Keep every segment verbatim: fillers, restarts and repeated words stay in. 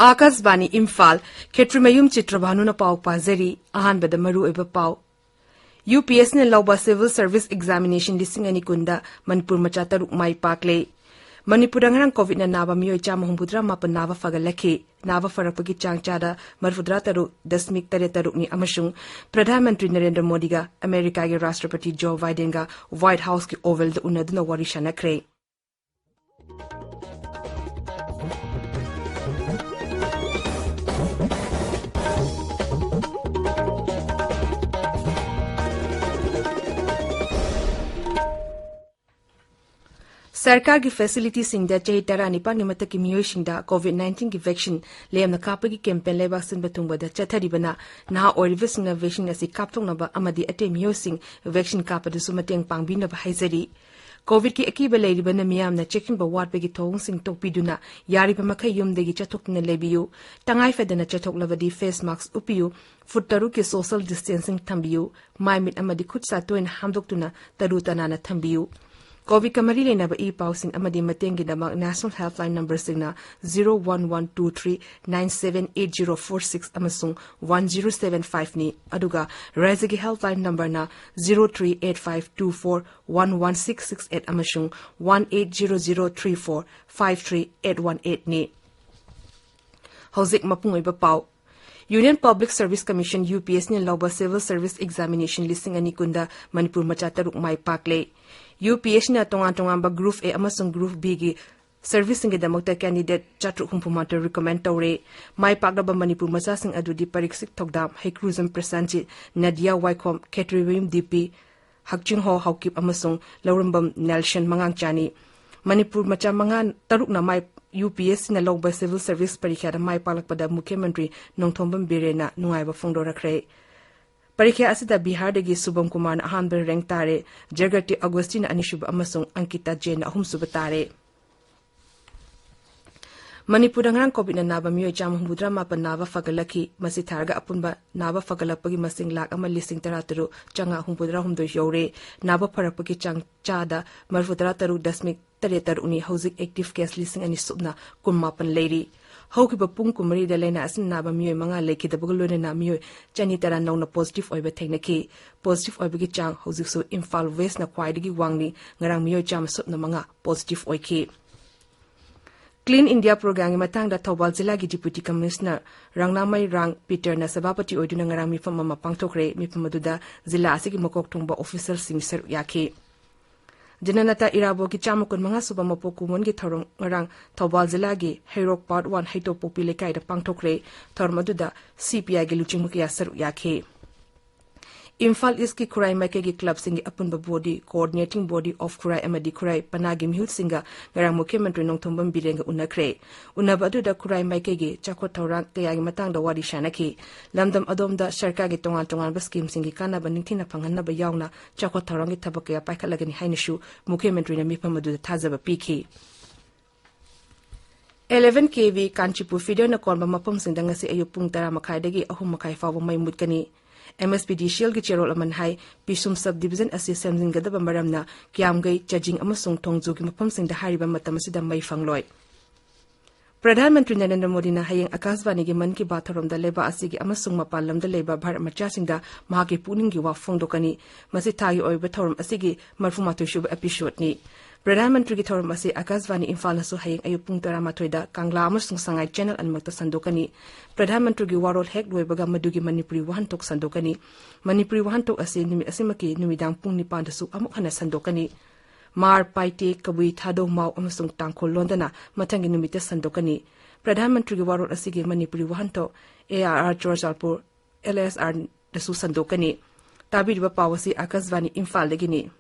ꯑꯥꯀꯥꯁꯕꯥꯅꯤ ꯏꯝꯐꯥꯜ, ꯈꯦꯇ꯭ꯔꯤꯃꯌꯨꯝ ꯆꯤꯇ꯭ꯔꯚꯥꯅꯨꯅ ꯄꯥꯎ ꯄꯥꯖꯔꯤ꯫ ꯑꯍꯥꯟꯕꯗ ꯃꯔꯨꯑꯣꯏꯕ ꯄꯥꯎ꯫ ꯌꯨ ꯄꯤ ꯑꯦꯁꯅ ꯂꯧꯕ Civil Service Examination ꯂꯤꯁꯤꯡ ꯑꯅꯤ ꯀꯨꯟꯗ ꯃꯅꯤꯄꯨꯔ ꯃꯆꯥ ꯇꯔꯨꯛ ꯃꯥꯏ ꯄꯥꯛꯂꯦ꯫ ꯃꯅꯤꯄꯨꯔꯗ ꯉꯔꯥꯡ ꯀꯣꯚꯤꯗꯅ ꯅꯥꯕ ꯃꯤꯑꯣꯏ ꯆꯥꯝꯃ ꯍꯨꯝꯐꯨꯇꯔꯥ ꯃꯥꯄꯟ ꯅꯥꯕ ꯐꯒꯠꯂꯛꯈꯤ꯫ ꯅꯥꯕ ꯐꯔꯛꯄꯒꯤ ꯆꯥꯡ ꯆꯥꯗ ꯃꯔꯤꯐꯨꯇꯔꯥ ꯇꯔꯨꯛ ꯗꯁꯃꯤꯛ ꯇꯔꯦꯠ ꯇꯔꯨꯛꯅꯤ ꯑꯃꯁꯨꯡ ꯄ꯭ꯔꯙꯥꯟ ꯃꯟꯇ꯭ꯔꯤ ꯅꯔꯦꯟꯗ꯭ꯔ ꯃꯣꯗꯤꯒ ꯑꯃꯦꯔꯤꯀꯥꯒꯤ ꯔꯥꯁꯇ꯭ꯔꯄꯇꯤ ꯖꯣ ꯕꯥꯏꯗꯦꯟꯒ ꯋꯥꯏꯠ ꯍꯥꯎꯁꯀꯤ ꯑꯣꯚꯦꯜꯗ ꯎꯅꯗꯨꯅ ꯋꯥꯔꯤ ꯁꯥꯟꯅꯈ꯭ꯔꯦ꯫ ꯁꯔꯀꯥꯔꯒꯤ ꯐꯦꯁꯤꯂꯤꯇꯤꯁꯤꯡꯗ ꯆꯍꯤ ꯇꯔꯥꯅꯤꯄꯥꯟꯒꯤ ꯃꯊꯛꯀꯤ ꯃꯤꯑꯣꯏꯁꯤꯡꯗ ꯀꯣꯚꯤꯗ ꯅꯥꯏꯟꯇꯤꯟꯒꯤ ꯚꯦꯛꯁꯤꯟ ꯂꯦꯝꯅ ꯀꯥꯞꯄꯒꯤ ꯀꯦꯝꯄꯦꯟ ꯂꯩꯕꯥꯛ ꯁꯤꯟꯕ ꯊꯨꯡꯕꯗ ꯆꯠꯊꯔꯤꯕꯅ ꯅꯍꯥ ꯑꯣꯏꯔꯤꯕꯁꯤꯡꯅ ꯚꯦꯛꯁꯤꯟ ꯑꯁꯤ ꯀꯥꯞꯊꯣꯛꯅꯕ ꯑꯃꯗꯤ ꯑꯇꯩ ꯃꯤꯑꯣꯏꯁꯤꯡ ꯚꯦꯛꯁꯤꯟ ꯀꯥꯞꯄꯗꯁꯨ ꯃꯇꯦꯡ ꯄꯥꯡꯕꯤꯅꯕ ꯍꯥꯏꯖꯔꯤ꯫ ꯀꯣꯚꯤꯗꯀꯤ ꯑꯀꯤꯕ ꯂꯩꯔꯤꯕꯅ ꯃꯤꯌꯥꯝꯅ ꯆꯦꯛꯁꯤꯟꯕ ꯋꯥꯠꯄꯒꯤ ꯊꯧꯑꯣꯡꯁꯤꯡ ꯇꯣꯛꯄꯤꯗꯨꯅ ꯌꯥꯔꯤꯕ ꯃꯈꯩ ꯌꯨꯝꯗꯒꯤ ꯆꯠꯊꯣꯛꯇꯨꯅ ꯂꯩꯕꯤꯌꯨ꯫ ꯇꯉꯥꯏ ꯐꯗꯅ ꯆꯠꯊꯣꯛꯂꯕꯗꯤ ꯐꯦꯁ ꯃꯥꯛꯁ ꯎꯞꯄꯤꯌꯨ꯫ ꯐꯨꯠ ꯇꯔꯨꯛꯀꯤ ꯁꯣꯁꯤꯌꯦꯜ ꯗꯤꯁꯇꯦꯟꯁꯤꯡ ꯊꯝꯕꯤꯌꯨ꯫ ꯃꯥꯏ ꯃꯤꯠ ꯑꯃꯗꯤ ꯈꯨꯠ ꯁꯥ ꯇꯣꯏꯅ ꯍꯥꯝꯗꯣꯛꯇꯨꯅ ꯇꯔꯨ ꯇꯅꯥꯟꯅ ꯊꯝꯕꯤꯌꯨ꯫ ꯀꯣꯚꯤꯗꯀ ꯃꯔꯤ ꯂꯩꯅꯕ ꯏ ꯄꯥꯎꯁꯤꯡ ꯑꯃꯗꯤ ꯃꯇꯦꯡꯒꯤꯗꯃꯛ ꯅꯦꯁꯅꯦꯜ ꯍꯦꯜꯞꯂꯥꯏꯟ ꯅꯝꯕꯔꯁꯤꯡꯅ zero one one two three nine seven eight zero four six ꯑꯃꯁꯨꯡ ꯋꯥꯟ ꯖꯤꯔꯣ ꯁꯚꯦꯟ ꯐꯥꯏꯚꯅꯤ, ꯑꯗꯨꯒ ꯔꯥꯖ꯭ꯌꯒꯤ ꯍꯦꯜꯞꯂꯥꯏꯟ ꯅꯝꯕꯔꯅ zero three eight five two four one one six six eight ꯑꯃꯁꯨꯡ one eight zero zero three four five three eight one ꯑꯩꯠꯅꯤ꯫ ꯍꯧꯖꯤꯛ ꯃꯄꯨꯡ ꯑꯣꯏꯕ ꯄꯥꯎ꯫ Union Public Service Commission, U P ꯑꯦꯁꯅ ꯂꯧꯕ Civil Service Examination ꯂꯤꯁꯤꯡ ꯑꯅꯤ ꯀꯨꯟꯗ ꯃꯅꯤꯄꯨꯔ ꯃꯆꯥ ꯇꯔꯨꯛ ꯃꯥꯏ ꯄꯥꯛꯂꯦ꯫ ꯌꯨ ꯄꯤ ꯑꯦꯁꯅ ꯇꯣꯉꯥꯟ ꯇꯣꯉꯥꯟꯕ Group A ꯑꯃꯁꯨꯡ Group Bꯒꯤ ꯁꯔꯚꯤꯁꯁꯤꯡꯒꯤꯗꯃꯛꯇ candidate ꯆꯥꯇ꯭ꯔꯨꯛ ꯍꯨꯝꯐꯨ ꯃꯥꯊꯣꯏ recommend ꯇꯧꯔꯦ꯫ ꯃꯥꯏ ꯄꯥꯛꯂꯕ ꯃꯅꯤꯄꯨꯔ ꯃꯆꯥꯁꯤꯡ ꯑꯗꯨꯗꯤ ꯄꯔꯤꯛꯁꯤꯠ ꯊꯧꯗꯥꯝ, ꯍꯩꯀ꯭ꯔꯨꯖꯝ ꯄ꯭ꯔꯁꯥꯟꯖꯤꯠ, ꯅꯗꯤꯌꯥ ꯋꯥꯏꯈꯣꯝ, ꯈꯦꯇ꯭ꯔꯤꯃꯌꯨꯝ ꯗꯤ ꯄꯤ, ꯍꯛꯆꯤꯡꯍꯣ ꯍꯥꯎꯀꯤꯞ ꯑꯃꯁꯨꯡ ꯂꯧꯔꯝꯕꯝ ꯅꯦꯜꯁꯟ ꯃꯉꯥꯡꯆꯥꯅꯤ꯫ ꯃꯅꯤꯄꯨꯔ ꯃꯆꯥ ꯃꯉꯥ, ꯇꯔꯨꯛꯅ ꯃꯥꯏ, ꯌꯨ ꯄꯤ ꯑꯦꯁ ꯁꯤꯅ ꯂꯧꯕ Civil Service ꯄꯔꯤꯈ꯭ꯌꯥꯗ ꯃꯥꯏ ꯄꯥꯛꯂꯛꯄꯗ ꯃꯨꯈ꯭ꯌ ꯃꯟꯇ꯭ꯔꯤ ꯅꯣꯡꯊꯣꯝꯕꯝ ꯕꯤꯔꯦꯟꯅ ꯅꯨꯡꯉꯥꯏꯕ ꯐꯣꯡꯗꯣꯔꯛꯈ꯭ꯔꯦ꯫ ꯄꯔꯤꯈ꯭ꯌꯥ ꯑꯁꯤꯗ ꯕꯤꯍꯥꯔꯗꯒꯤ ꯁꯨꯕꯝ ꯀꯨꯃꯥꯔꯅ ꯑꯍꯥꯟꯕ ꯔꯦꯡꯛ ꯇꯥꯔꯦ, ꯖꯒꯇꯤ ꯑꯒꯣꯁꯇꯤꯅ ꯑꯅꯤꯁꯨꯕ ꯑꯃꯁꯨꯡ ꯑꯪꯀꯤꯇꯥ ꯖꯦꯟꯅ ꯑꯍꯨꯝꯁꯨꯕ ꯇꯥꯔꯦ꯫ ꯃꯅꯤꯄꯨꯔꯗ ꯉꯔꯥꯡ ꯀꯣꯚꯤꯗꯅ ꯅꯥꯕ ꯃꯤꯑꯣꯏ ꯆꯥꯝꯃ ꯍꯨꯝꯐꯨꯇꯔꯥ ꯃꯥꯄꯟ ꯅꯥꯕ ꯐꯒꯠꯂꯛꯈꯤ꯫ ꯃꯁꯤ ꯊꯥꯔꯒ ꯑꯄꯨꯟꯕ ꯅꯥꯕ ꯐꯒꯠꯂꯛꯄꯒꯤ ꯃꯁꯤꯡ ꯂꯥꯈ ꯑꯃ ꯂꯤꯁꯤꯡ ꯇꯔꯥ ꯇꯔꯨꯛ ꯆꯥꯝꯃꯉꯥ ꯍꯨꯝꯐꯨꯇꯔꯥ ꯍꯨꯝꯗꯣꯏ ꯌꯧꯔꯦ꯫ ꯅꯥꯕ ꯐꯔꯛꯄꯒꯤ ꯆꯥꯡ ꯆꯥꯗ ꯃꯔꯤꯐꯨꯇꯔꯥ ꯇꯔꯨꯛ ꯗꯁꯃꯤꯛ ꯇꯔꯦꯠ ꯇꯔꯨꯛꯅꯤ꯫ ꯍꯧꯖꯤꯛ ꯑꯦꯛꯇꯤꯚ ꯀꯦꯁ ꯂꯤꯁꯤꯡ ꯑꯅꯤ ꯁꯨꯞꯅ ꯀꯨꯟꯃꯥꯄꯟ ꯂꯩꯔꯤ꯫ ꯍꯧꯈꯤꯕ ꯄꯨꯡ ꯀꯨꯟꯃꯔꯤꯗ ꯂꯥꯏꯅꯥ ꯑꯁꯤꯅ ꯅꯥꯕ ꯃꯤꯑꯣꯏ ꯃꯉꯥ ꯂꯩꯈꯤꯗꯕꯒ ꯂꯣꯏꯅꯅ ꯃꯤꯑꯣꯏ ꯆꯅꯤ ꯇꯔꯥ ꯅꯧꯅ ꯄꯣꯖꯤꯇꯤꯚ ꯑꯣꯏꯕ ꯊꯦꯡꯅꯈꯤ꯫ ꯄꯣꯖꯤꯇꯤꯚ ꯑꯣꯏꯕꯒꯤ ꯆꯥꯡ ꯍꯧꯖꯤꯛꯁꯨ ꯏꯝꯐꯥꯜ ꯋꯦꯁꯅ ꯈ꯭ꯋꯥꯏꯗꯒꯤ ꯋꯥꯡꯂꯤ꯫ ꯉꯔꯥꯡ ꯃꯤꯑꯣꯏ ꯆꯥꯝꯃ ꯁꯨꯞꯅ ꯃꯉꯥ ꯄꯣꯖꯤꯇꯤꯚ ꯑꯣꯏꯈꯤ꯫ ꯀ꯭ꯂꯤꯟ ꯏꯟꯗꯤꯌꯥ ꯄ꯭ꯔꯣꯒ꯭ꯔꯥꯝꯒꯤ ꯃꯇꯥꯡꯗ ꯊꯧꯕꯥꯜ ꯖꯤꯂꯥꯒꯤ ꯗꯤꯄ꯭ꯌꯨꯇꯤ ꯀꯃꯤꯁꯅꯔ ꯔꯥꯡꯅꯥꯃꯩ ꯔꯥꯡ ꯄꯤꯇꯔꯅ ꯁꯚꯥꯄꯇꯤ ꯑꯣꯏꯗꯨꯅ ꯉꯔꯥꯡ ꯃꯤꯐꯝ ꯑꯃ ꯄꯥꯡꯊꯣꯛꯈ꯭ꯔꯦ꯫ ꯃꯤꯐꯝ ꯑꯗꯨꯗ ꯖꯤꯂꯥ ꯑꯁꯤꯒꯤ ꯃꯀꯣꯛ ꯊꯣꯡꯕ ꯑꯣꯐꯤꯁꯤꯌꯦꯜꯁꯤꯡ ꯁꯔꯨꯛ ꯌꯥꯈꯤ꯫ ꯖꯅꯅꯇ ꯏꯔꯥꯕꯣꯠꯀꯤ ꯆꯥꯝꯃ ꯀꯨꯟꯃꯉꯥ ꯁꯨꯕ ꯃꯄꯣꯛ ꯀꯨꯝꯑꯣꯟꯒꯤ ꯊꯧꯔꯝ ꯉꯔꯥꯡ ꯊꯧꯕꯥꯜ ꯖꯤꯂꯥꯒꯤ ꯍꯩꯔꯣꯛ ꯄꯥꯔꯠ ꯋꯥꯟ ꯍꯩꯇꯣꯞꯄꯣꯛꯄꯤ ꯂꯩꯀꯥꯏꯗ ꯄꯥꯡꯊꯣꯛꯈ꯭ꯔꯦ꯫ ꯊꯧꯔꯝ ꯑꯗꯨꯗ ꯁꯤꯄꯤꯑꯥꯏꯒꯤ ꯂꯨꯆꯤꯡꯕ ꯀꯌꯥ ꯁꯔꯨꯛ ꯌꯥꯈꯤ꯫ ꯏꯝꯐꯥꯜ ꯏꯁꯀꯤ ꯈꯨꯔꯥꯏ ꯃꯥꯏꯀꯩꯒꯤ ꯀ꯭ꯂꯕꯁꯤꯡꯒꯤ ꯑꯄꯨꯟꯕ ꯕꯣꯗꯤ, ꯀꯣꯑꯣꯔꯗꯤꯅꯦꯇꯤꯡ ꯕꯣꯗꯤ ꯑꯣꯐ ꯈꯨꯔꯥꯏ ꯑꯃꯗꯤ ꯈꯨꯔꯥꯏ ꯄꯅꯥꯒꯤ ꯃꯤꯍꯨꯠꯁꯤꯡꯒ ꯉꯔꯥꯡ ꯃꯨꯈ꯭ꯌ ꯃꯟꯇ꯭ꯔꯤ ꯅꯣꯡꯊꯣꯝꯕꯝ ꯕꯤꯔꯦꯟꯒ ꯎꯅꯈ꯭ꯔꯦ꯫ ꯎꯅꯕ ꯑꯗꯨꯗ ꯈꯨꯔꯥꯏ ꯃꯥꯏꯀꯩꯒꯤ ꯆꯥꯎꯈꯠ ꯊꯧꯔꯥꯡ ꯀꯌꯥꯒꯤ ꯃꯇꯥꯡꯗ ꯋꯥꯔꯤ ꯁꯥꯅꯈꯤ꯫ ꯂꯝꯗꯝ ꯑꯗꯣꯝꯗ ꯁꯔꯀꯥꯔꯒꯤ ꯇꯣꯉꯥꯟ ꯇꯣꯉꯥꯟꯕ ꯁ꯭ꯀꯤꯝꯁꯤꯡꯒꯤ ꯀꯥꯟꯅꯕ ꯅꯤꯡꯊꯤꯅ ꯐꯪꯍꯟꯅꯕ ꯌꯥꯎꯅ ꯆꯥꯎꯈꯠ ꯊꯧꯔꯥꯡꯒꯤ ꯊꯕꯛ ꯀꯌꯥ ꯄꯥꯏꯈꯠꯂꯒꯅꯤ ꯍꯥꯏꯅꯁꯨ ꯃꯨꯈ꯭ꯌ ꯃꯟꯇ꯭ꯔꯤꯅ ꯃꯤꯐꯝ ꯑꯗꯨꯗ ꯊꯥꯖꯕ ꯄꯤꯈꯤ꯫ ꯑꯦꯂꯦꯚꯦꯟ ꯀꯦ ꯚꯤ ꯀꯥꯟꯆꯤꯄꯨꯔ ꯐꯤꯗꯔꯅ ꯀꯣꯟꯕ ꯃꯐꯝꯁꯤꯡꯗ ꯉꯁꯤ ꯑꯌꯨꯛ ꯄꯨꯡ ꯇꯔꯥ ꯃꯈꯥꯏꯗꯒꯤ ꯑꯍꯨꯝ ꯃꯈꯥꯏ ꯐꯥꯎꯕ ꯃꯩ ꯃꯨꯠꯀꯅꯤ꯫ ꯑꯦꯝ ꯑꯦꯁ ꯄꯤ ꯗꯤ ꯁꯤ ꯑꯦꯜꯒꯤ ꯆꯦꯔꯣꯜ ꯑꯃꯅ ꯍꯥꯏ, ꯄꯤꯁꯨꯝ ꯁꯕ ꯗꯤꯚꯤꯖꯟ ꯑꯁꯤ ꯁꯦꯝꯖꯤꯟꯒꯗꯕ ꯃꯔꯝꯅ ꯀꯤꯌꯥꯝꯒꯩ, ꯆꯥꯖꯤꯡ ꯑꯃꯁꯨꯡ ꯊꯣꯡꯖꯨꯒꯤ ꯃꯐꯝꯁꯤꯡꯗ ꯍꯥꯏꯔꯤꯕ ꯃꯇꯝ ꯑꯁꯤꯗ ꯃꯩ ꯐꯪꯂꯣꯏ꯫ ꯄ꯭ꯔꯙꯥꯟ ꯃꯟꯇ꯭ꯔꯤ ꯅꯔꯦꯟꯗ꯭ꯔ ꯃꯣꯗꯤꯅ ꯍꯌꯦꯡ ꯑꯥꯀꯥꯁꯕꯥꯅꯤꯒꯤ ꯃꯟ ꯀꯤ ꯕꯥꯠ ꯊꯧꯔꯝꯗ ꯂꯩꯕꯥꯛ ꯑꯁꯤꯒꯤ ꯑꯃꯁꯨꯡ ꯃꯄꯥꯟ ꯂꯝꯗ ꯂꯩꯕ ꯚꯥꯔꯠ ꯃꯆꯥꯁꯤꯡꯗ ꯃꯍꯥꯛꯀꯤ ꯄꯨꯛꯅꯤꯡꯒꯤ ꯋꯥ ꯐꯣꯡꯗꯣꯛꯀꯅꯤ꯫ ꯃꯁꯤ ꯊꯥꯒꯤ ꯑꯣꯏꯕ ꯊꯧꯔꯝ ꯑꯁꯤꯒꯤ ꯃꯔꯤꯐꯨꯃꯥꯊꯣꯏ ꯁꯨꯕ ꯑꯦꯄꯤꯁꯣꯗꯅꯤ꯫ ꯄ꯭ꯔꯙꯥꯟ ꯃꯟꯇ꯭ꯔꯤꯒꯤ ꯊꯧꯔꯝ ꯑꯁꯤ ꯑꯥꯀꯥꯁꯕꯥꯅꯤ ꯏꯝꯐꯥꯜꯅꯁꯨ ꯍꯌꯦꯡ ꯑꯌꯨꯛ ꯄꯨꯡ ꯇꯔꯥꯃꯥꯊꯣꯏꯗ ꯀꯪꯂꯥ ꯑꯃꯁꯨꯡ ꯁꯉꯥꯏ ꯆꯦꯅꯦꯜ ꯑꯅꯤꯃꯛꯇ ꯁꯟꯗꯣꯛꯀꯅꯤ꯫ ꯄ꯭ꯔꯙꯥꯟ ꯃꯟꯇ꯭ꯔꯤꯒꯤ ꯋꯥꯔꯣꯜ ꯍꯦꯛ ꯂꯣꯏꯕꯒ ꯃꯗꯨꯒꯤ ꯃꯅꯤꯄꯨꯔꯤ ꯋꯥꯍꯟꯊꯣꯛ ꯁꯟꯗꯣꯛꯀꯅꯤ꯫ ꯃꯅꯤꯄꯨꯔꯤ ꯋꯥꯍꯟꯊꯣꯛ ꯑꯁꯤ ꯅꯨꯃꯤꯠ ꯑꯁꯤꯃꯛꯀꯤ ꯅꯨꯃꯤꯗꯥꯡ ꯄꯨꯡ ꯅꯤꯄꯥꯟꯗꯁꯨ ꯑꯃꯨꯛ ꯍꯟꯅ ꯁꯟꯗꯣꯛꯀꯅꯤ꯫ ꯃꯥꯔ, ꯄꯥꯏꯇꯦ, ꯀꯕꯨꯏ, ꯊꯥꯗꯧ, ꯃꯥꯎ ꯑꯃꯁꯨꯡ ꯇꯥꯡꯈꯨꯜ ꯂꯣꯟꯗꯅ ꯃꯊꯪꯒꯤ ꯅꯨꯃꯤꯠꯇ ꯁꯟꯗꯣꯛꯀꯅꯤ꯫ ꯄ꯭ꯔꯙꯥꯟ ꯃꯟꯇ꯭ꯔꯤꯒꯤ ꯋꯥꯔꯣꯜ ꯑꯁꯤꯒꯤ ꯃꯅꯤꯄꯨꯔꯤ ꯋꯥꯍꯟꯊꯣꯛ A R R Churachandpur, L S ꯑꯥꯔꯗꯁꯨ ꯁꯟꯗꯣꯛꯀꯅꯤ꯫ ꯇꯥꯕꯤꯔꯤꯕ ꯄꯥꯎ ꯑꯁꯤ ꯑꯥꯀꯥꯁꯕꯥꯅꯤ ꯏꯝꯐꯥꯜꯗꯒꯤꯅꯤ꯫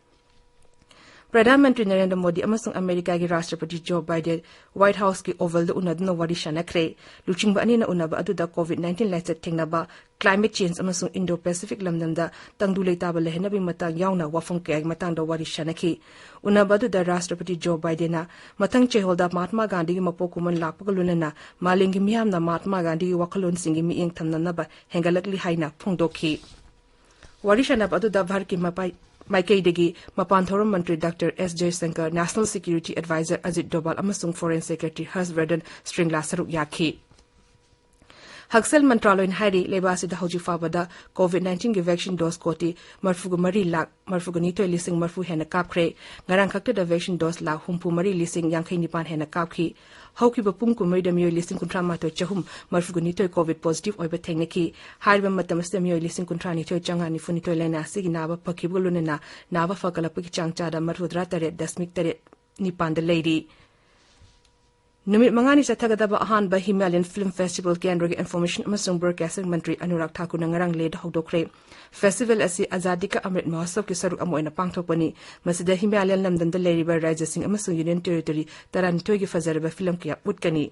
ꯄ꯭ꯔꯙꯥꯟ ꯃꯟꯇ꯭ꯔꯤ ꯅꯔꯦꯟꯗ꯭ꯔ ꯃꯣꯗꯤ ꯑꯃꯁꯨꯡ ꯑꯃꯦꯔꯤꯀꯥꯒꯤ ꯔꯥꯁꯇ꯭ꯔꯄꯇꯤ ꯖꯣ ꯕꯥꯏꯗꯦꯟ ꯋꯥꯏꯠ ꯍꯥꯎꯁꯀꯤ ꯑꯣꯚꯜꯗ ꯎꯅꯗꯨꯅ ꯋꯥꯔꯤ ꯁꯥꯟꯅꯈ꯭ꯔꯦ꯫ ꯂꯨꯆꯤꯡꯕ ꯑꯅꯤꯅ ꯎꯅꯕ ꯑꯗꯨꯗ ꯀꯣꯚꯤꯗ ꯅꯥꯏꯟꯇꯤꯟ ꯂꯥꯏꯆꯠ ꯊꯦꯡꯅꯕ, ꯀ꯭ꯂꯥꯏꯃꯦꯠ ꯆꯦꯟꯖ ꯑꯃꯁꯨꯡ ꯏꯟꯗꯣ ꯄꯦꯁꯤꯐꯤꯛ ꯂꯝꯗꯝꯗ ꯇꯪꯗꯨ ꯂꯩꯇꯥꯕ ꯂꯩꯍꯟꯅꯕꯒꯤ ꯃꯇꯥꯡ ꯌꯥꯎꯅ ꯋꯥꯐꯝ ꯀꯌꯥꯒꯤ ꯃꯇꯥꯡꯗ ꯋꯥꯔꯤ ꯁꯥꯟꯅꯈꯤ꯫ ꯎꯅꯕ ꯑꯗꯨꯗ ꯔꯥꯁꯇ꯭ꯔꯄꯇꯤ ꯖꯣ ꯕꯥꯏꯗꯦꯟꯅ ꯃꯊꯪ ꯆꯌꯣꯜꯗ ꯃꯍꯥꯠꯃꯥ ꯒꯥꯟꯙꯤꯒꯤ ꯃꯄꯣꯛ ꯀꯨꯝꯑꯣꯟ ꯂꯥꯛꯄꯒ ꯂꯣꯏꯅꯅ ꯃꯥꯂꯦꯝꯒꯤ ꯃꯤꯌꯥꯝꯅ ꯃꯍꯥꯠꯃꯥ ꯒꯥꯟꯙꯤꯒꯤ ꯋꯥꯈꯜꯂꯣꯟꯁꯤꯡꯒꯤ ꯃꯤꯠꯌꯦꯡ ꯊꯝꯅꯅꯕ ꯍꯦꯟꯒꯠꯂꯛꯂꯤ ꯍꯥꯏꯅ ꯐꯣꯡꯗꯣꯛꯈꯤ꯫ ꯋꯥꯔꯤ ꯁꯥꯟꯅꯕ ꯑꯗꯨꯗ ꯚꯥꯔꯠꯀꯤ ꯃꯄꯥꯏ-, ꯃꯥꯏꯀꯩꯗꯒꯤ ꯃꯄꯥꯟ ꯊꯧꯔꯝ ꯃꯟꯇ꯭ꯔꯤ ꯗꯥꯛꯇꯔ ꯑꯦꯁ ꯖꯌꯁꯪꯀꯔ, ꯅꯦꯁꯅꯦꯜ ꯁꯦꯀ꯭ꯌꯨꯔꯤꯇꯤ ꯑꯦꯗꯚꯥꯏꯖꯔ ꯑꯖꯤꯠ ꯗꯣꯚꯥꯜ ꯑꯃꯁꯨꯡ ꯐꯣꯔꯦꯟ ꯁꯦꯀ꯭ꯔꯦꯇꯔꯤ ꯍꯔꯁ ꯕꯔꯗꯟ ꯁ꯭ꯔꯤꯡꯂꯥ ꯁꯔꯨꯛ ꯌꯥꯈꯤ꯫ ꯍꯛꯁꯦꯜ ꯃꯟꯇ꯭ꯔꯥꯂꯣꯏꯅ ꯍꯥꯏꯔꯤ, ꯂꯩꯕꯥꯛ ꯑꯁꯤꯗ ꯍꯧꯖꯤꯛ ꯐꯥꯎꯕꯗ ꯀꯣꯚꯤꯗ ꯅꯥꯏꯟꯇꯤꯟꯒꯤ ꯚꯦꯛꯁꯤꯟ ꯗꯣꯁ ꯀꯣꯇꯤ ꯃꯔꯤꯐꯨꯒ ꯃꯔꯤ ꯂꯥꯈ ꯃꯔꯤꯐꯨꯒ ꯅꯤꯊꯣꯏ ꯂꯤꯁꯤꯡ ꯃꯔꯤꯐꯨ ꯍꯦꯟꯅ ꯀꯥꯞꯈ꯭ꯔꯦ꯫ ꯉꯔꯥꯡ ꯈꯛꯇꯗ ꯚꯦꯛꯁꯤꯟ ꯗꯣꯁ ꯂꯥꯈ ꯍꯨꯝꯐꯨ ꯃꯔꯤ ꯂꯤꯁꯤꯡ ꯌꯥꯡꯈꯩ ꯅꯤꯄꯥꯟ ꯍꯦꯟꯅ ꯀꯥꯞꯈꯤ꯫ ꯍꯧꯈꯤꯕ ꯄꯨꯡ ꯀꯨꯟꯃꯔꯤꯗ ꯃꯤꯑꯣꯏ ꯂꯤꯁꯤꯡ ꯀꯨꯟꯊ꯭ꯔꯥ ꯃꯥꯊꯣꯏ ꯆꯍꯨꯝ ꯃꯔꯤꯐꯨꯒ ꯅꯤꯊꯣꯏ ꯀꯣꯚꯤꯗ ꯄꯣꯖꯤꯇꯤꯚ ꯑꯣꯏꯕ ꯊꯦꯡꯅꯈꯤ꯫ ꯍꯥꯏꯔꯤꯕ ꯃꯇꯝ ꯑꯁꯤꯗ ꯃꯤꯑꯣꯏ ꯂꯤꯁꯤꯡ ꯀꯨꯟꯊ꯭ꯔꯥ ꯅꯤꯊꯣꯏ ꯆꯥꯝꯃꯉꯥ ꯅꯤꯐꯨ ꯅꯤꯊꯣꯏ ꯂꯥꯏꯅꯥ ꯑꯁꯤꯒꯤ ꯅꯥꯕ ꯐꯈꯤꯕꯒ ꯂꯣꯏꯅꯅ ꯅꯥꯕ ꯐꯒꯠꯂꯛꯄꯒꯤ ꯆꯥꯡ ꯆꯥꯗ ꯃꯔꯤꯐꯨꯇꯔꯥ ꯇꯔꯦꯠ ꯗꯁꯃꯤꯛ ꯇꯔꯦꯠ ꯅꯤꯄꯥꯟꯗ ꯂꯩꯔꯤ꯫ ꯅꯨꯃꯤꯠ ꯃꯉꯥꯅꯤ ꯆꯠꯊꯒꯗꯕ ꯑꯍꯥꯟꯕ ꯍꯤꯃꯥꯂꯌꯟ ꯐꯤꯜꯝ ꯐꯦꯁꯇꯤꯚꯦꯜ ꯀꯦꯟꯗ꯭ꯔꯒꯤ ꯏꯟꯐꯣꯔꯃꯦꯁꯟ ꯑꯃꯁꯨꯡ ꯕ꯭ꯔꯣꯗꯀꯥꯁꯇꯤꯡ ꯃꯟꯇ꯭ꯔꯤ ꯑꯅꯨꯔꯥꯒ ꯊꯥꯀꯨꯔꯅ ꯉꯔꯥꯡ ꯂꯦꯗ ꯍꯧꯗꯣꯛꯈ꯭ꯔꯦ꯫ ꯐꯦꯁꯇꯤꯚꯦꯜ ꯑꯁꯤ ꯑꯖꯥꯗꯤ ꯀꯥ ꯑꯃ꯭ꯔꯤꯠ ꯃꯍꯣꯠꯁꯕꯒꯤ ꯁꯔꯨꯛ ꯑꯃ ꯑꯣꯏꯅ ꯄꯥꯡꯊꯣꯛꯄꯅꯤ꯫ ꯃꯁꯤꯗ ꯍꯤꯃꯥꯂꯌꯟ ꯂꯝꯗꯝꯗ ꯂꯩꯔꯤꯕ ꯔꯥꯖ꯭ꯌꯁꯤꯡ ꯑꯃꯁꯨꯡ ꯌꯨꯅꯤꯌꯟ ꯇꯦꯔꯤꯇꯣꯔꯤ ꯇꯔꯥꯅꯤꯊꯣꯏꯒꯤ ꯐꯖꯔꯕ ꯐꯤꯂꯝ ꯀꯌꯥ ꯎꯠꯀꯅꯤ꯫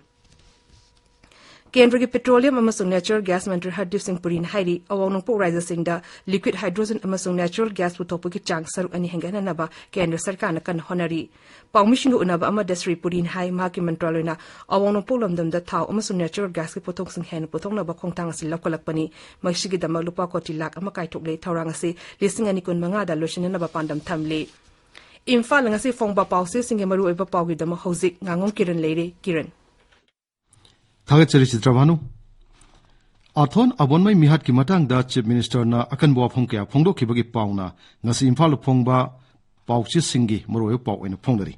ꯀꯦꯟꯗ꯭ꯔꯒꯤ ꯄꯦꯇ꯭ꯔꯣꯂꯤꯌꯝ ꯑꯃꯁꯨꯡ ꯅꯦꯆꯔꯦꯜ ꯒ꯭ꯌꯥꯁ ꯃꯟꯇ꯭ꯔꯤ ꯍꯔꯗꯤꯞ ꯁꯤꯡ ꯄꯨꯔꯤꯅ ꯍꯥꯏꯔꯤ, ꯑꯋꯥꯡ ꯅꯣꯡꯄꯣꯛ ꯔꯥꯖ꯭ꯌꯁꯤꯡꯗ ꯂꯤꯀ꯭ꯋꯤꯗ ꯍꯥꯏꯗ꯭ꯔꯣꯖꯟ ꯑꯃꯁꯨꯡ ꯅꯦꯆꯔꯦꯜ ꯒ꯭ꯌꯥꯁ ꯄꯨꯊꯣꯛꯄꯒꯤ ꯆꯥꯡ ꯁꯔꯨꯛ ꯑꯅꯤ ꯍꯦꯟꯒꯠꯍꯟꯅꯕ ꯀꯦꯟꯗ꯭ꯔ ꯁꯔꯀꯥꯔꯅ ꯀꯟꯅ ꯍꯣꯠꯅꯔꯤ꯫ ꯄꯥꯎꯃꯤꯁꯤꯡꯒ ꯎꯅꯕ ꯑꯃꯗ ꯁ꯭ꯔꯤ ꯄꯨꯔꯤꯅ ꯍꯥꯏ, ꯃꯍꯥꯛꯀꯤ ꯃꯟꯇ꯭ꯔꯥꯂꯣꯏꯅ ꯑꯋꯥꯡ ꯅꯣꯡꯄꯣꯛ ꯂꯝꯗꯝꯗ ꯊꯥꯎ ꯑꯃꯁꯨꯡ ꯅꯦꯆꯔꯦꯜ ꯒ꯭ꯌꯥꯁꯀꯤ ꯄꯣꯠꯊꯣꯛꯁꯤꯡ ꯍꯦꯟꯅ ꯄꯨꯊꯣꯛꯅꯕ ꯈꯣꯡꯊꯥꯡ ꯑꯁꯤ ꯂꯧꯈꯠꯂꯛꯄꯅꯤ꯫ ꯃꯁꯤꯒꯤꯗꯃꯛ ꯂꯨꯄꯥ ꯀꯣꯇꯤ ꯂꯥꯈ ꯑꯃ ꯀꯥꯏꯊꯣꯛꯂꯦ꯫ ꯊꯧꯔꯥꯡ ꯑꯁꯤ ꯂꯤꯁꯤꯡ ꯑꯅꯤ ꯀꯨꯟ ꯃꯉꯥꯗ ꯂꯣꯏꯁꯤꯟꯅꯅꯕ ꯄꯥꯟꯗꯝ ꯊꯝꯂꯤ꯫ ꯏꯝꯐꯥꯜ, ꯉꯁꯤ ꯐꯣꯡꯕ ꯄꯥꯎꯆꯦꯁꯤꯡꯒꯤ ꯃꯔꯨꯑꯣꯏꯕ ꯄꯥꯎꯒꯤꯗꯃꯛ ꯍꯧꯖꯤꯛ ꯉꯥꯉꯣꯝ ꯀꯤꯔꯟ ꯂꯩꯔꯦ꯫ ꯀꯤꯔꯟ꯫ ꯊꯥꯒꯠꯆꯔꯤ ꯆꯤꯇ꯭ꯔꯚꯥꯅꯨ꯫ ꯑꯊꯣꯟ ꯑꯕꯣꯟꯃꯩ ꯃꯤꯍꯥꯠꯀꯤ ꯃꯇꯥꯡꯗ ꯆꯤꯐ ꯃꯤꯅꯤꯁꯇꯔꯅ ꯑꯀꯟꯕ ꯋꯥꯐꯝ ꯀꯌꯥ ꯐꯣꯡꯗꯣꯛꯈꯤꯕꯒꯤ ꯄꯥꯎꯅ ꯉꯁꯤ ꯏꯝꯐꯥꯜꯗ ꯐꯣꯡꯕ ꯄꯥꯎꯆꯦꯁꯤꯡꯒꯤ ꯃꯔꯨꯑꯣꯏꯕ ꯄꯥꯎ ꯑꯣꯏꯅ ꯐꯣꯡꯅꯔꯤ꯫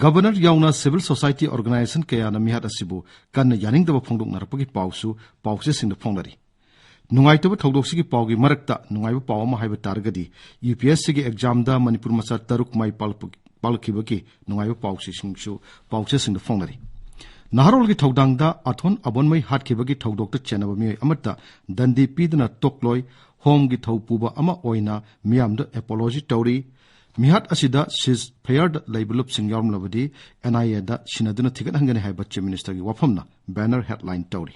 ꯒꯕꯔꯅꯔ ꯌꯥꯎꯅ ꯁꯤꯚꯤꯜ ꯁꯣꯁꯥꯏꯇꯤ ꯑꯣꯔꯒꯅꯥꯏꯖꯦꯁꯟ ꯀꯌꯥꯅ ꯃꯤꯍꯥꯠ ꯑꯁꯤꯕꯨ ꯀꯟꯅ ꯌꯥꯅꯤꯡꯗꯕ ꯐꯣꯡꯗꯣꯛꯅꯔꯛꯄꯒꯤ ꯄꯥꯎꯁꯨ ꯄꯥꯎꯆꯦꯁꯤꯡꯗ ꯐꯣꯡꯅꯔꯤ꯫ ꯅꯨꯡꯉꯥꯏꯇꯕ ꯊꯧꯗꯣꯛꯁꯤꯒꯤ ꯄꯥꯎꯒꯤ ꯃꯔꯛꯇ ꯅꯨꯡꯉꯥꯏꯕ ꯄꯥꯎ ꯑꯃ ꯍꯥꯏꯕ ꯇꯥꯔꯒꯗꯤ, ꯌꯨ ꯄꯤ ꯑꯦꯁ ꯁꯤꯒꯤ ꯑꯦꯛꯖꯥꯝꯗ ꯃꯅꯤꯄꯨꯔ ꯃꯆꯥ ꯇꯔꯨꯛ ꯃꯥꯏ ꯄꯥꯛꯂꯛꯄ-, ꯄꯥꯛꯂꯛꯈꯤꯕꯒꯤ ꯅꯨꯡꯉꯥꯏꯕ ꯄꯥꯎꯆꯦꯁꯤꯡꯁꯨ ꯄꯥꯎꯆꯦꯁꯤꯡꯗ ꯐꯣꯡꯅꯔꯤ꯫ ꯅꯍꯥꯔꯣꯜꯒꯤ ꯊꯧꯗꯥꯡꯗ ꯑꯊꯣꯟ ꯑꯕꯣꯟꯃꯩ ꯍꯥꯠꯈꯤꯕꯒꯤ ꯊꯧꯗꯣꯛꯇ ꯆꯦꯟꯅꯕ ꯃꯤꯑꯣꯏ ꯑꯃꯠꯇ ꯗꯟꯗꯤ ꯄꯤꯗꯅ ꯇꯣꯛꯂꯣꯏ, ꯍꯣꯝꯒꯤ ꯊꯧ ꯄꯨꯕ ꯑꯃ ꯑꯣꯏꯅ ꯃꯤꯌꯥꯝꯗ ꯑꯦꯄꯣꯂꯣꯖꯤ ꯇꯧꯔꯤ꯫ ꯃꯤꯍꯥꯠ ꯑꯁꯤꯗ ceasefire ꯗ ꯂꯩꯕ ꯂꯨꯞꯁꯤꯡ ꯌꯥꯎꯔꯝꯂꯕꯗꯤ NIA ꯗ ꯁꯤꯟꯅꯗꯨꯅ ꯊꯤꯒꯠꯍꯟꯒꯅꯤ ꯍꯥꯏꯕ Chief Minister ꯒꯤ ꯋꯥꯐꯝꯅ banner headline ꯇꯧꯔꯤ꯫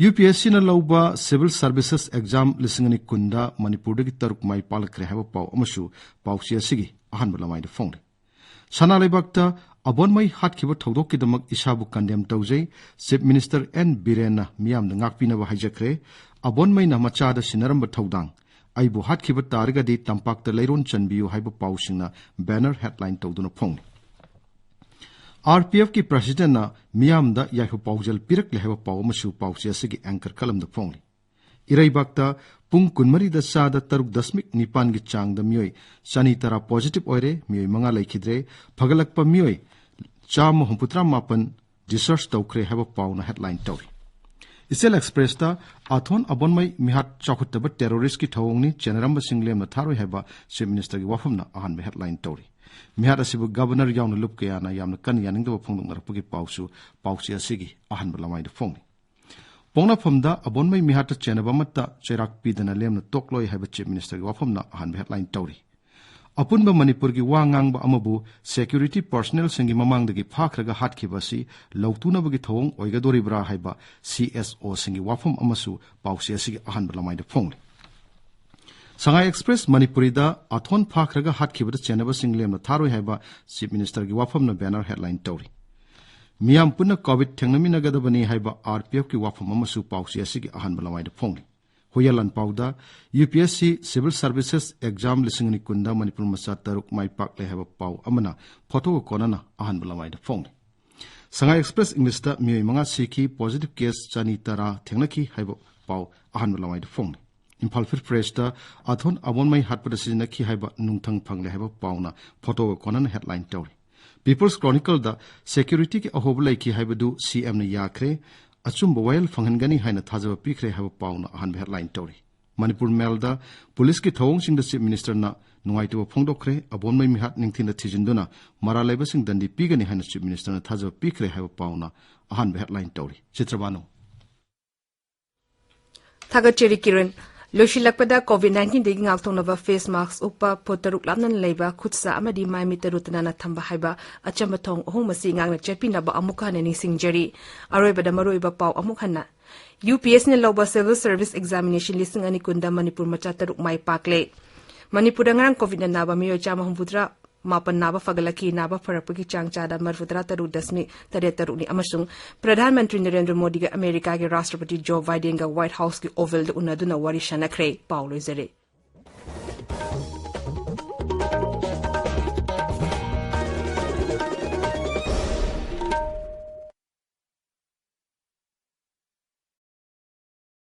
UPSC ꯅ ꯂꯧꯕ Civil Services Exam ꯂꯤꯁꯤꯡ ꯑꯅꯤ ꯀꯨꯟꯗ ꯃꯅꯤꯄꯨꯔꯗꯒꯤ ꯇꯔꯨꯛ ꯃꯥꯏ ꯄꯥꯛꯂꯛꯈ꯭ꯔꯦ ꯍꯥꯏꯕ ꯄꯥꯎ ꯑꯃꯁꯨ ꯄꯥꯎꯆꯦ ꯑꯁꯤꯒꯤ ꯑꯍꯥꯟꯕ ꯂꯃꯥꯏꯗ ꯐꯣꯡꯂꯤ꯫ ꯁꯅꯥ ꯂꯩꯕꯥꯛꯇ ꯑꯕꯣꯟꯃꯩ ꯍꯥꯠꯈꯤꯕ ꯊꯧꯗꯣꯛꯀꯤꯗꯃꯛ ꯏꯁꯥꯕꯨ condemn ꯇꯧꯖꯩ꯫ Chief Minister N ꯕꯤꯔꯦꯟꯅ ꯃꯤꯌꯥꯝꯗ ꯉꯥꯛꯄꯤꯅꯕ ꯍꯥꯏꯖꯈ꯭ꯔꯦ꯫ ꯑꯕꯣꯟꯃꯩꯅ ꯃꯆꯥꯗ ꯁꯤꯟꯅꯔꯝꯕ ꯊꯧꯗꯥꯡ, "ꯑꯩꯕꯨ ꯍꯥꯠꯈꯤꯕ ꯇꯥꯔꯒꯗꯤ ꯇꯝꯄꯥꯛꯇ ꯂꯩꯔꯣꯟ ꯆꯟꯕꯤꯌꯨ" ꯍꯥꯏꯕ ꯄꯥꯎꯁꯤꯡꯅ banner headline ꯇꯧꯗꯨꯅ ꯐꯣꯡꯂꯤ꯫ RPF ꯀꯤ President ꯅ ꯃꯤꯌꯥꯝꯗ ꯌꯥꯏꯐ ꯄꯥꯎꯖꯦꯜ ꯄꯤꯔꯛꯂꯦ ꯍꯥꯏꯕ ꯄꯥꯎ ꯑꯃꯁꯨ ꯄꯥꯎꯆꯦ ꯑꯁꯤꯒꯤ anchor column ꯗ ꯐꯣꯡꯂꯤ꯫ ꯏꯔꯩꯕꯥꯛꯇ ꯄꯨꯡ ꯀꯨꯟꯃꯔꯤꯗ ꯆꯥꯗ ꯇꯔꯨꯛ ꯗꯁꯃꯤꯛ ꯅꯤꯄꯥꯟꯒꯤ ꯆꯥꯡꯗ ꯃꯤꯑꯣꯏ ꯆꯅꯤ ꯇꯔꯥ positive ꯑꯣꯏꯔꯦ, ꯃꯤꯑꯣꯏ ꯃꯉꯥ ꯂꯩꯈꯤꯗ꯭ꯔꯦ, ꯐꯒꯠꯂꯛꯄ ꯃꯤꯑꯣꯏ ꯆꯥꯝꯃ ꯍꯨꯝꯐꯨꯇꯔꯥ ꯃꯥꯄꯟ discharge ꯇꯧꯈ꯭ꯔꯦ ꯍꯥꯏꯕ ꯄꯥꯎꯅ headline ꯇꯧꯔꯤ꯫ ꯏꯆꯦꯜ Express ꯇ ꯑꯊꯣꯟ ꯑꯕꯣꯟꯃꯩ ꯃꯤꯍꯥꯠ ꯆꯥꯎꯈꯠꯇꯕ terrorist ꯀꯤ ꯊꯧꯑꯣꯡꯅꯤ, ꯆꯦꯟꯅꯔꯝꯕꯁꯤꯡ ꯂꯦꯝꯅ ꯊꯥꯔꯣꯏ ꯍꯥꯏꯕ Chief Minister ꯒꯤ ꯋꯥꯐꯝꯅ ꯑꯍꯥꯟꯕ headline ꯇꯧꯔꯤ꯫ ꯃꯤꯍꯥꯠ ꯑꯁꯤꯕꯨ Governor ꯌꯥꯎꯅ ꯂꯨꯞ ꯀꯌꯥꯅ ꯌꯥꯝꯅ ꯀꯟꯅ ꯌꯥꯅꯤꯡꯗꯕ ꯐꯣꯡꯗꯣꯛꯅꯔꯛꯄꯒꯤ ꯄꯥꯎꯁꯨ ꯄꯥꯎꯆꯦ ꯑꯁꯤꯒꯤ ꯑꯍꯥꯟꯕ ꯂꯃꯥꯏꯗ ꯐꯣꯡꯂꯤ꯫ ꯄꯣꯛꯅꯐꯝꯗ ꯑꯕꯣꯟꯃꯩ ꯃꯤꯍꯥꯠꯇ ꯆꯦꯟꯅꯕ ꯑꯃꯠꯇ ꯆꯩꯔꯥꯛ ꯄꯤꯗꯅ ꯂꯦꯝꯅ ꯇꯣꯛꯂꯣꯏ ꯍꯥꯏꯕ Chief Minister ꯒꯤ ꯋꯥꯐꯝꯅ ꯑꯍꯥꯟꯕ headline ꯇꯧꯔꯤ꯫ ꯑꯄꯨꯟꯕ ꯃꯅꯤꯄꯨꯔꯒꯤ ꯋꯥ ꯉꯥꯡꯕ ꯑꯃꯕꯨ security personnel ꯁꯤꯡꯒꯤ ꯃꯃꯥꯡꯗꯒꯤ ꯐꯥꯈ꯭ꯔꯒ ꯍꯥꯠꯈꯤꯕ ꯑꯁꯤ ꯂꯧꯇꯨꯅꯕꯒꯤ ꯊꯧꯑꯣꯡ ꯑꯣꯏꯒꯗꯣꯔꯤꯕ꯭ꯔꯥ ꯍꯥꯏꯕ CSO ꯁꯤꯡꯒꯤ ꯋꯥꯐꯝ ꯑꯃꯁꯨ ꯄꯥꯎꯆꯦ ꯑꯁꯤꯒꯤ ꯑꯍꯥꯟꯕ ꯂꯃꯥꯏꯗ ꯐꯣꯡꯂꯤ꯫ ꯁꯉꯥꯏ Express ꯃꯅꯤꯄꯨꯔꯤꯗ ꯑꯊꯣꯟ ꯐꯥꯈ꯭ꯔꯒ ꯍꯥꯠꯈꯤꯕꯗ ꯆꯦꯟꯅꯕꯁꯤꯡ ꯂꯦꯝꯅ ꯊꯥꯔꯣꯏ ꯍꯥꯏꯕ Chief Minister ꯒꯤ ꯋꯥꯐꯝꯅ banner headline ꯇꯧꯔꯤ꯫ ꯃꯤꯌꯥꯝ ꯄꯨꯟꯅ COVID ꯊꯦꯡꯅꯃꯤꯟꯅꯒꯗꯕꯅꯤ ꯍꯥꯏꯕ RPF ꯀꯤ ꯋꯥꯐꯝ ꯑꯃꯁꯨ ꯄꯥꯎꯆꯦ ꯑꯁꯤꯒꯤ ꯑꯍꯥꯟꯕ ꯂꯃꯥꯏꯗ ꯐꯣꯡꯂꯤ꯫ Huiyen ꯂꯥꯟꯄꯥꯎꯗ UPSC Civil Services Exam ꯂꯤꯁꯤꯡ ꯑꯅꯤ ꯀꯨꯟꯗ ꯃꯅꯤꯄꯨꯔ ꯃꯆꯥ ꯇꯔꯨꯛ ꯃꯥꯏ ꯄꯥꯛꯂꯦ ꯍꯥꯏꯕ ꯄꯥꯎ ꯑꯃꯅ photo ꯒ ꯀꯣꯟꯅꯅ ꯑꯍꯥꯟꯕ ꯂꯃꯥꯏꯗ ꯐꯣꯡꯂꯤ꯫ ꯁꯉꯥꯏ Express English ꯇ ꯃꯤꯑꯣꯏ ꯃꯉꯥ ꯁꯤꯈꯤ, positive case ꯆꯅꯤ ꯇꯔꯥ ꯊꯦꯡꯅꯈꯤ ꯍꯥꯏꯕ ꯄꯥꯎ ꯑꯍꯥꯟꯕ ꯂꯃꯥꯏꯗ ꯐꯣꯡꯂꯤ꯫ ꯏꯝꯐꯥꯜ Free Press ꯇ ꯑꯊꯣꯟ ꯑꯕꯣꯟꯃꯩ ꯍꯥꯠꯄꯗ ꯁꯤꯖꯤꯟꯅꯈꯤ ꯍꯥꯏꯕ ꯅꯨꯡꯊꯪ ꯐꯪꯂꯦ ꯍꯥꯏꯕ ꯄꯥꯎꯅ photo ꯒ ꯀꯣꯟꯅꯅ headline ꯇꯧꯔꯤ꯫ People's Chronicle ꯗ security ꯒꯤ ꯑꯍꯣꯕ ꯂꯩꯈꯤ ꯍꯥꯏꯕꯗꯨ CM ꯅ ꯌꯥꯈ꯭ꯔꯦ, ꯑꯆꯨꯝꯕ ꯋꯥꯌꯦꯜ ꯐꯪꯍꯟꯒꯅꯤ ꯍꯥꯏꯅ ꯊꯥꯖꯕ ꯄꯤꯈ꯭ꯔꯦ ꯍꯥꯏꯕ ꯄꯥꯎꯅ ꯑꯍꯥꯟꯕ headline ꯇꯧꯔꯤ꯫ ꯃꯅꯤꯄꯨꯔ Mail ꯗ ꯄꯨꯂꯤꯁꯀꯤ ꯊꯧꯑꯣꯡꯁꯤꯡꯗ Chief Minister ꯅ ꯅꯨꯡꯉꯥꯏꯇꯕ ꯐꯣꯡꯗꯣꯛꯈ꯭ꯔꯦ, ꯑꯕꯣꯟꯃꯩ ꯃꯤꯍꯥꯠ ꯅꯤꯡꯊꯤꯅ ꯊꯤꯖꯤꯟꯗꯨꯅ ꯃꯔꯥꯜ ꯂꯩꯕꯁꯤꯡ ꯗꯟꯗꯤ ꯄꯤꯒꯅꯤ ꯍꯥꯏꯅ Chief Minister ꯅ ꯊꯥꯖꯕ ꯄꯤꯈ꯭ꯔꯦ ꯍꯥꯏꯕ ꯄꯥꯎꯅ ꯑꯍꯥꯟꯕ headline ꯇꯧꯔꯤ꯫ ꯆꯤꯇ꯭ꯔꯕꯥꯅꯨ꯫ ꯊꯥꯒꯠꯆꯔꯤ ꯀꯤꯔꯟ꯫ ꯂꯣꯏꯁꯤꯜꯂꯛꯄꯗ, COVID nineteenꯗꯒꯤ ꯉꯥꯛꯊꯣꯛꯅꯕ face mask ꯎꯞꯄ, ꯐꯨꯠ ꯇꯔꯨꯛ ꯂꯥꯞꯅꯅ ꯂꯩꯕ, ꯈꯨꯠ ꯁꯥ ꯑꯃꯗꯤ ꯃꯥꯏ ꯃꯤꯠ ꯇꯔꯨ ꯇꯅꯥꯟꯅ ꯊꯝꯕ ꯍꯥꯏꯕ ꯑꯆꯝꯕ ꯊꯧꯑꯣꯡ ꯑꯍꯨꯝ ꯑꯁꯤ ꯉꯥꯛꯅ ꯆꯠꯄꯤꯅꯕ ꯑꯃꯨꯛ ꯍꯟꯅ ꯅꯤꯡꯁꯤꯡꯖꯔꯤ꯫ ꯑꯔꯣꯏꯕꯗ ꯃꯔꯨꯑꯣꯏꯕ ꯄꯥꯎ ꯑꯃꯨꯛ ꯍꯟꯅ꯫ UPSCꯅ ꯂꯧꯕ Civil Service Examination ꯂꯤꯁꯤꯡ ꯑꯅꯤ ꯀꯨꯟꯗ ꯃꯅꯤꯄꯨꯔ ꯃꯆꯥ ꯇꯔꯨꯛ ꯃꯥꯏ ꯄꯥꯛꯂꯦ꯫ ꯃꯅꯤꯄꯨꯔꯗ ꯉꯔꯥꯡ COVIDꯅ ꯅꯥꯕ ꯃꯤꯑꯣꯏ ꯆꯥꯝꯃ ꯍꯨꯝꯐꯨꯇꯔꯥ ꯃꯥꯄꯟ ꯅꯥꯕ ꯐꯒꯠꯂꯛꯈꯤ꯫ ꯅꯥꯕ ꯐꯔꯛꯄꯒꯤ ꯆꯥꯡ ꯆꯥꯗ ꯃꯔꯤꯐꯨꯇꯔꯥ ꯇꯔꯨꯛ ꯗꯁꯃꯤꯛ ꯇꯔꯦꯠ ꯇꯔꯨꯛꯅꯤ꯫ ꯑꯃꯁꯨꯡ ꯄ꯭ꯔꯙꯥꯟ ꯃꯟꯇ꯭ꯔꯤ ꯅꯔꯦꯟꯗ꯭ꯔ ꯃꯣꯗꯤꯒ ꯑꯃꯦꯔꯤꯀꯥꯒꯤ ꯔꯥꯁꯇ꯭ꯔꯄꯇꯤ ꯖꯣ ꯕꯥꯏꯗꯦꯟꯒ White Houseꯀꯤ Ovalꯗ ꯎꯅꯗꯨꯅ ꯋꯥꯔꯤ ꯁꯥꯟꯅꯈ꯭ꯔꯦ꯫ ꯄꯥꯎ ꯂꯣꯏꯖꯔꯦ꯫